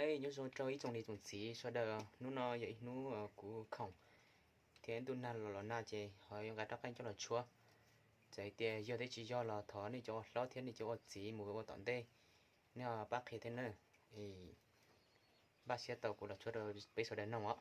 Nyob zoo rau ib tsoom niam tsoom txiv sawv daws, hnub no yog ib hnub kuv khoom thiab ntuj nag los los nag ces ho yuav nqa rab qeej coj los tshuab. Txawm tias yog thiab tsis yog los thov nej cov ua hlob thiab nej cov ua txiv mus ua tom ntej, nej pab qhia thiab nawb. Npaj siab tau kuv los tshuab rau peb sawv daws noog os.